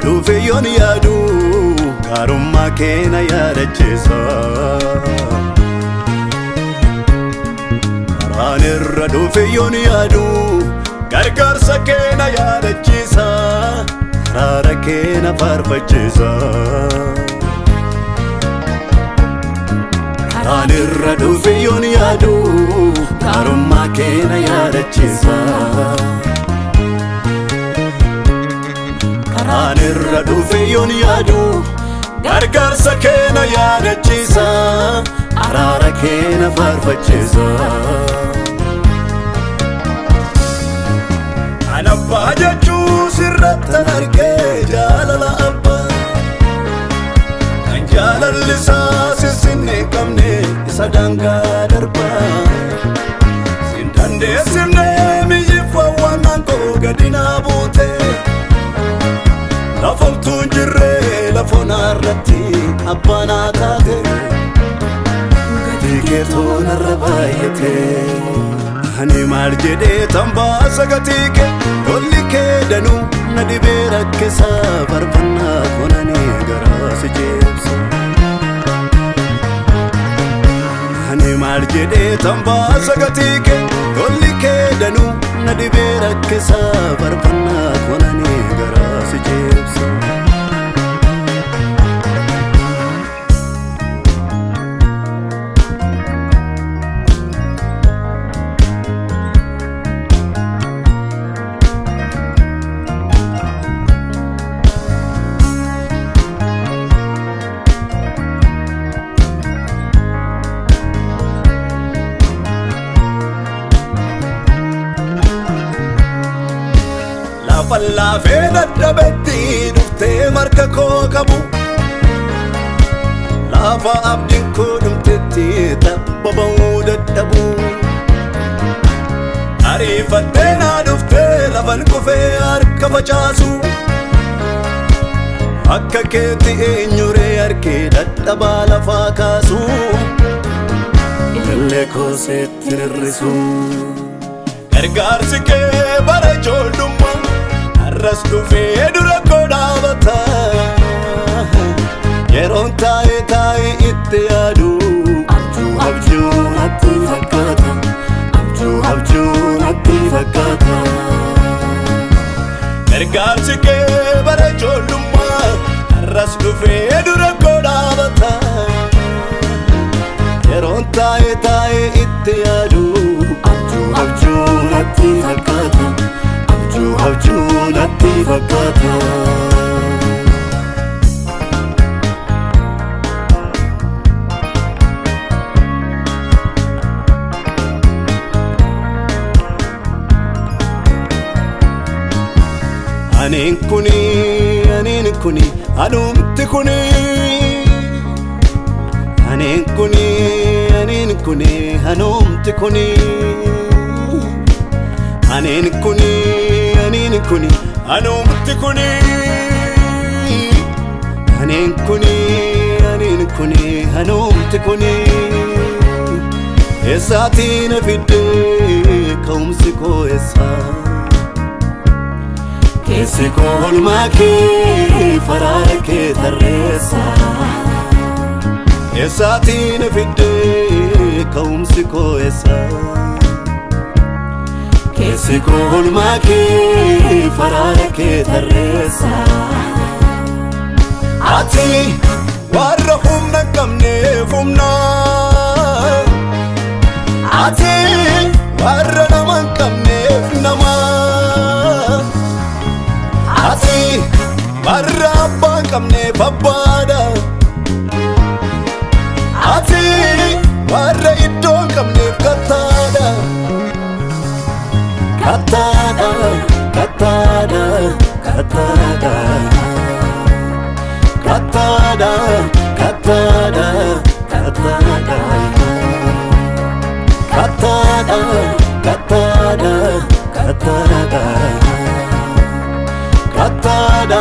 Dhufe yoon yaadu gaarummaa kee na yaadachiisa. Karaan irra dhufe yoon yaadu gargaarsa kee na yaadachiisa. Araara kee na faarfachiisa. Karaan irra dhufe yoon yaadu gaarummaa kee na yaadachiisa. Karaan irra dhufe yoon yaadu gargaarsa kee na yaadachiisa. Araara kee na faarfachiisa. Ani abbaa jechuu sirrattan argee jaalala abbaa. Kan jaalalli isaa sissinni hin qabne isa daangaa darbaa. Sin dandeessifne miyyifawwan koo gadi naa buute. Lafomtuun jirree lafoonaa irratti abbaa naa taate. Gatii keetuu narra baay'ate. Ani maal jedhee tambaasa gatii kee tolli kee danuu na dhibee rakkisa faarfannaa konanii garaa si jeebsa. Ani maal jedhee tambaasa gatii kee tolli kee danuu na dhibee rakkisa faarfannaa konanii garaa si jeebsa. Lafa laafee dadhabetti dhuftee marga koo qabu. Lafa abdiin koo dhumtetti tabba ba'uu dadhabu. Ariifattee naa dhuftee lafan kufee harka facaasu. Akka keetti eenyuree harkee dadhabaa lafaa kaasu. Illee koo seetti rirrisu. Gargaarsi kee bara ijoollummaa har'as dhufee dura koo dhaabata. Yeroon taa'ee taa'ee itti yaadu abjuu abjuu natti fakkaata. Abjuu abjuu natti fakkaata. Gargaarsi kee bara ijoollummaa har'as dhufee dura koo dhaabata. Yeroon taa'ee taa'ee itti yaadu abjuu abjuu natti fakkaata. Abjuu abjuu natti fakkaata. Aniin kuni aniin kuni anumti kuni. Aniin kuni aniin kuni anumti kuni. Aniin kuni aniin kuni anumti kuni. Aniin kuni aniin kuni anumti kuni. Eessaatii na fiddee ka'umsi koo eessaa? Keessi koo olmaa kee faraara kee tarreessa. Eessaatii na fiddee ka'umsi koo eessaa? Keessi koo olmaa kee faraara kee tarreessa. Ati warra humna hin qabneef humna. Ati warra nama hin qabneef nama. Ati warra abbaa hin qabneef abbaadha. Ati warra iddoo hin qabneef kattaadha. Kattaadha, kattaadha, kattaadha. Kattaadha, kattaadha, kattaadha. Kattaadha, kattaadha, kattaadha. Kattaadha,